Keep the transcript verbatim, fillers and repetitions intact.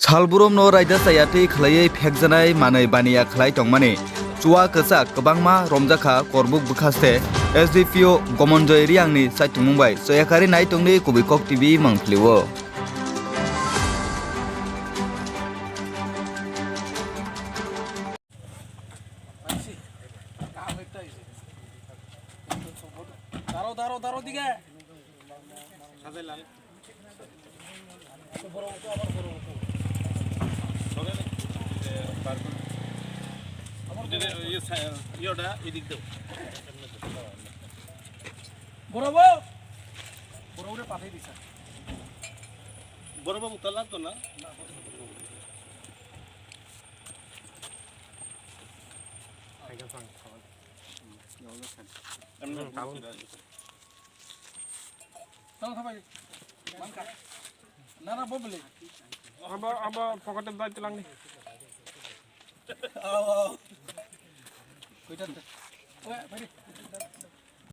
Salbrumno raida chaya twi khlaiwi phekjanai manwi baniya khlai tongmani chua kwchak kwbangma romjakha Korbuk bwkhaste S D P O Gomonjoy Riangni chaitumung bai chayakari naitongni kubui kok T V mangphlio. দাঁড়াও, দাঁড়াও, দাঁড়াও, দিকে। বড় বউ, বড় বউরে পাঠিয়ে দিস। বড় বাবু তো লাগতো না। Tamo tamo. Nana bobli. Abo abo pocket dai tilang ni. Aw. Kuitan. Weh, bari.